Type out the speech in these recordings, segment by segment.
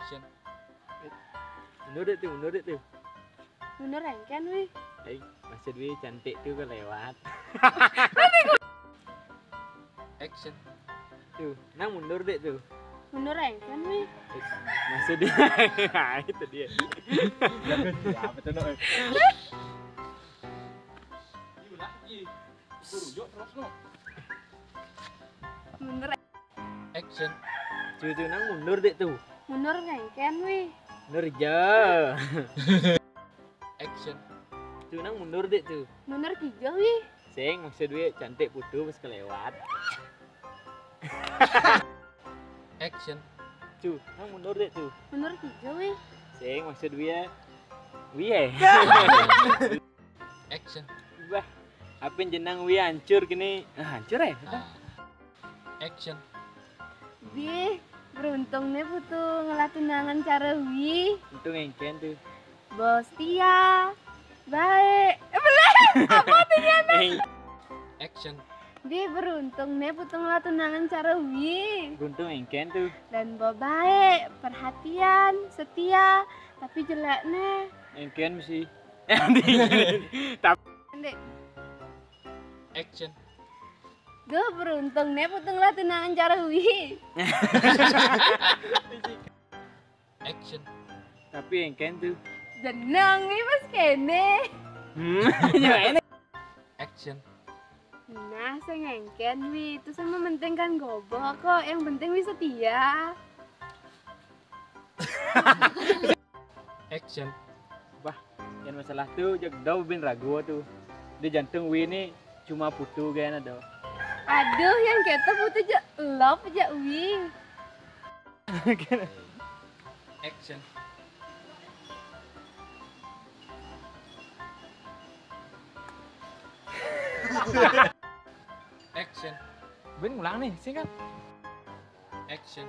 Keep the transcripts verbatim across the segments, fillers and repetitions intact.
Action. Mundur dek tuh, mundur dek tuh. Mundur engken, wih. Eh, maksud wih cantik tuh kelewat. Action. Tuh, nang mundur dek tuh. Mundur engken, wih. Eh, maksud dia. Itu dia. Apa tuh, no? Mundur. Action. Cucu nang mundur dek tuh. Mundur engken, wih. Mundur aja. Action. Cucu nang mundur dek tuh. Mundur aja, wih. Sing, maksud wih cantik putu pas kelewat. Action. Cu, nang mundur dek tuh. Mundur aja, wih. Sing, maksud wih ya. Wih ya. Action. Wah, apin jenang wih hancur gini. Ah, hancur ya? Ah. Action. Wih, beruntung nih putu ngelah tunangan cara wih. Untung engken tuh. Bos setia, baik. Eh, belum. Apa artinya? Action. Wih, beruntung nih putu ngelah tunangan cara wih. Beruntung engken tuh. Dan bo baik, perhatian, setia, tapi jelek nih. Engken sih. Tapi action. Duh, beruntung nih putu ngelah tunangan cara wih. Action. Tapi engken tuh. Jenang nih pas kene. Hmm, ya enak. Action. Nah, sing engken wih, itu sama penting kan goblok kok. Yang penting wih setia. Action. Wah, yang masalah tuh jak dau bin ragu tuh. Di jantung wih ini cuma putu gaya do. Aduh, yang kita putu aja love aja wih. Action. Action. Bin ulang nih, singkat. Action.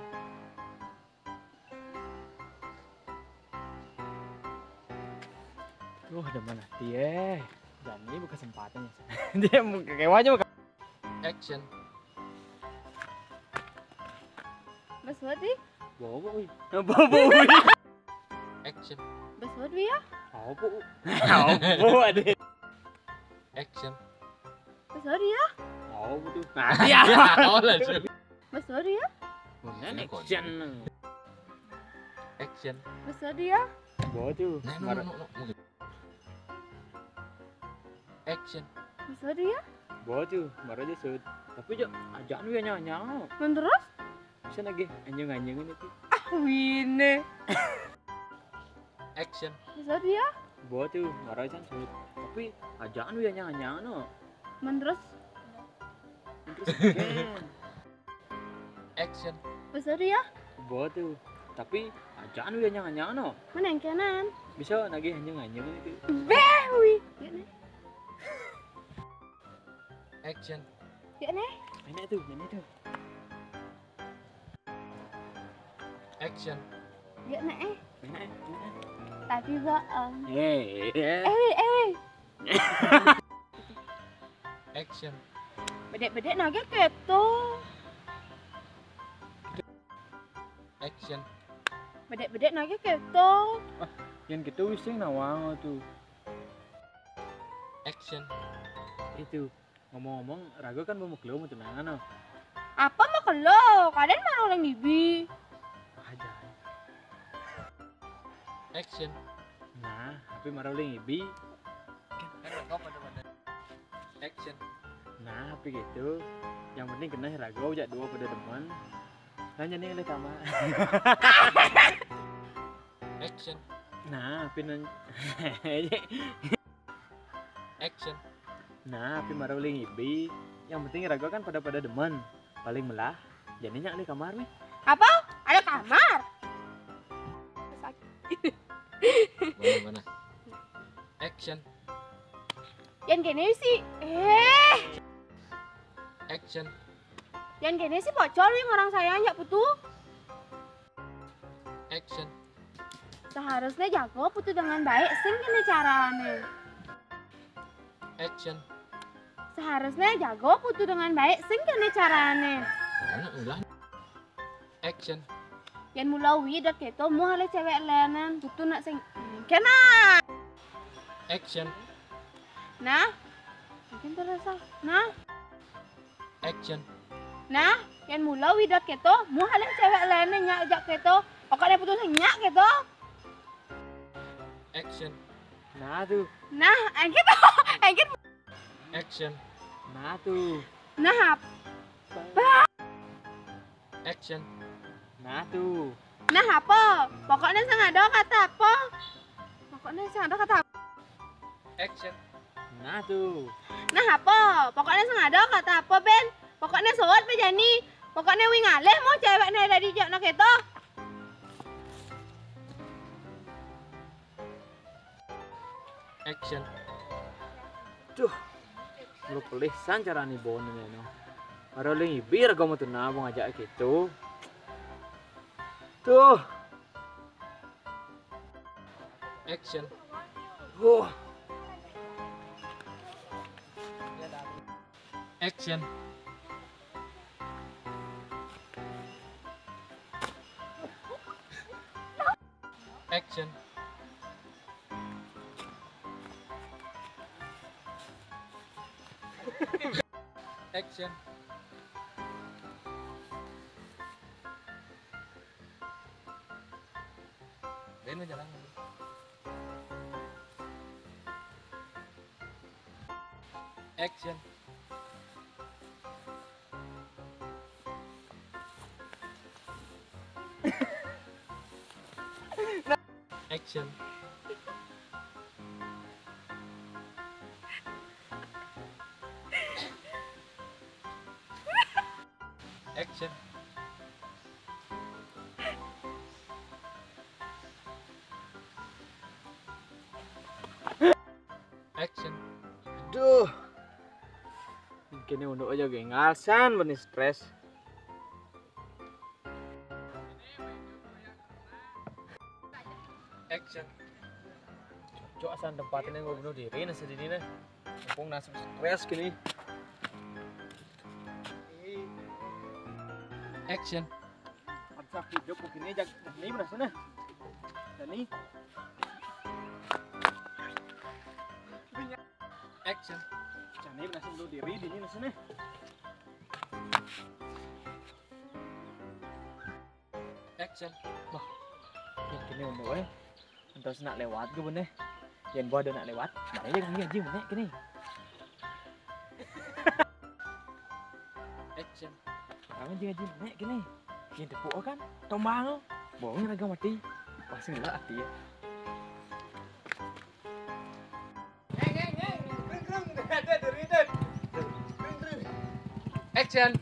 Duh, ada mana dia? Jani buka kesempatan ya. Dia mau kewanya buka. Action. Mas Wadi? Bobo, wih. Bobo, wih. Action. Mas Wadi ya? Apa? Apa ada? Action. Mas Wadi ya? Apa tuh? Nah, dia. Awal aja. Mas Wadi ya? Action. Action. Mas Wadi ya? Bawa tuh. Nah, no, no, no, no. Action. Mas Wadi ya? Bawa tuh, baru aja shoot. Tapi jo, ajaan wih nyanyi. Mun terus? Bisa lagi anjing-anjingin itu. Ah, wine. Action. Bisa dia? Bawa tuh, marah kan shoot. Tapi ajaan wih nyanyi no. Mun terus? Terus again. Action. Bisa dia? Bawa tuh. Tapi ajaan wih nyanyi no. Mana yang kanan? Bisa lagi anjing-anjingin itu. Beh, wih. Ya nih. Action. Ya nih. Ini tuh, ini tuh. Action. Ya nih, eh. Ini, ini. Tapi bohong. Eh, eh. Eh, wih, eh, wih. Action. Bedek-bedek nage keto. Action. Bedek-bedek nage keto. Ah, yang gitu wih sing nawang tuh. Action. Itu, ngomong-ngomong, rago kan mau kelo mau tunangan, no. Apa mau kelo? Kadang marau leng ibi. Aja. Action. Nah, tapi marau leng ibi. Action. Nah, tapi gitu. Yang penting kena rago, jak dua pada demen. Kan jadi oleh kamar. Action. Nah, pinan. Action. Nah, tapi marau leng ibi. Yang penting rago kan pada-pada demen. Paling melah, jadinya oleh kamar nih. Apa? Ada kamar? Sakit. Mana, mana? Action. Yang gini sih. Eh. Action. Yang gini sih bocor nih orang saya nyak putu. Action. Seharusnya jago putu dengan baik, sing kene carane. Action. Seharusnya jago putu dengan baik, sing kene carane. Mana ulah? Action. Yén mula uwi dot kéto, moh alé céwék lénan, tutun nak sing kéna. Action. Nah, mungkin terasa. Nah, action. Nah, yén mula uwi dot kéto, moh alé céwék lénan nyak jak kéto. Pokokné putus nyak kéto. Action. Nah tuh. Nah, engkét, engkét. Action. Nah tuh. Nah, apa? Action. Nah tuh. Nah, apa? Pokokné sing ada kata apa? Pokokné sing ada kata apa? Action. Nah tuh. Nah, apa? Pokokné sing ada kata apa, Ben? Pokokné suwut, Ben, jani. Pokokné uwi ngalih moh céwékné dadi jak nak kéto. Action. Duh, lu pelih san carané boné no. Ora lu ngibir kamu tuh nabung aja gitu. Tuh. Action. Wah. Action. Action. Action. Ben, jalan. Action. Action. Action. Action. Aduh. Kéné unduk aja gé ngalsan benih stres. Action. Cocok asan tempatin yang bunuh diri nasi dini nih. Mumpung nasib stres gini. Action. Ada hidup begini jak ini berasa nih. Dani. Action. Jani berasa bunuh diri dini nasi nih. Action. Wah, ya kéné unduk, eh. Entos nak lewat gue bené. Yén bodo nak lewat, mana aja ngaji bené kéné. Action. Kamu ngaji ngaji bené kéné. Yén tepuk kan, tombang. Bohong raga mati. Pasti ngelak hati ya. Action.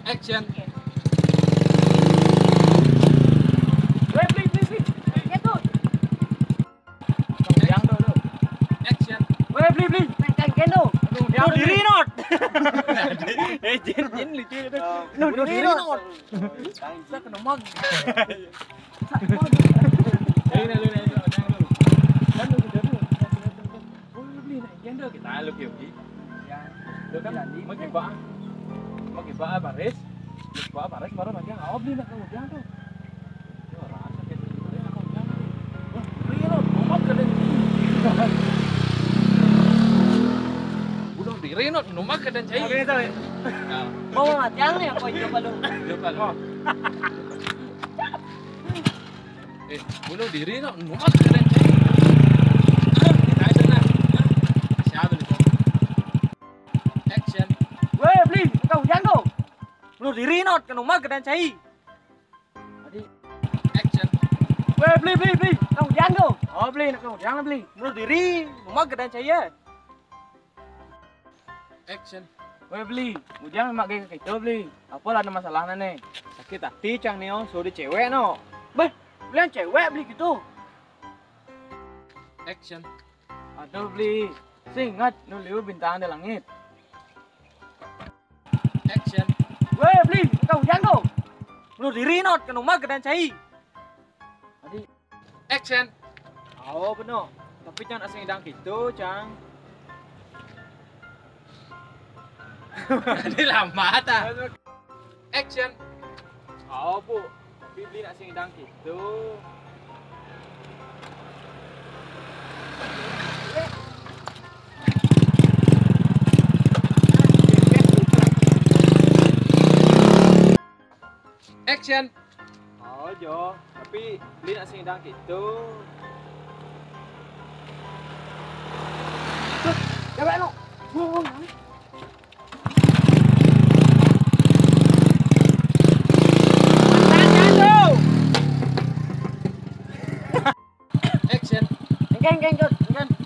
Action. Weh, beli, beli, beli. Action. Weh, beli, beli. Main kangkén tuh. Aduh, diri not. Eh, Jin, Jin lucu itu. Nuh, diri not. Saya kena mag. Ini lu, ini lu, ini lu. Kan lu udah tuh. Oh, lu beli naik gendong kita lu, Ki, Ki. Ya. Lu kan mau gibah. Mau gibah baris. Mau gibah baris baru nanti, oh, beli nak kamu jangan tuh. Ya, rasa kayak gitu. Beli nak kamu jangan. Wah, beli lu, omat kadén. Bunuh diri, not, numak kadén cai. Oke, itu, ya. Nah. Mau latihan nih, apa coba lu? Coba lu. Oh. Eh, bunuh diri no, nuat keren. Ah, kita aja nah. Ah, siapa nih? Action. Weh, beli, kau hujan tuh. Bunuh diri not, kena umah kedan cai. Tadi. Action. Weh, beli, beli, beli, kau hujan tuh. Oh, beli, kau hujan beli. Bunuh diri, umah kedan cai ya. Action. Weh, beli, ujang mak gaya gitu, beli. Apa lah ada masalah nih? Sakit hati cang nih, oh, suruh cewek no. Beh, beli yang cewek beli gitu. Action. Aduh, beli. Sing inget, nu liu bintang di langit. Action. Weh, Bli, kau hujan tu. Bunuh diri, Not, kena umah keadaan cai. Action. Oh, benar. Tapi jangan asing idang gitu, Cang. Ini lama tak? Action. Oh, Bu. Tapi Bli nak sing idang gitu. Action. Oh, Jo. Tapi Bli nak sing idang gitu. Tuh, coba lo. Ngomong. Action. Engke, engke, engke, engke.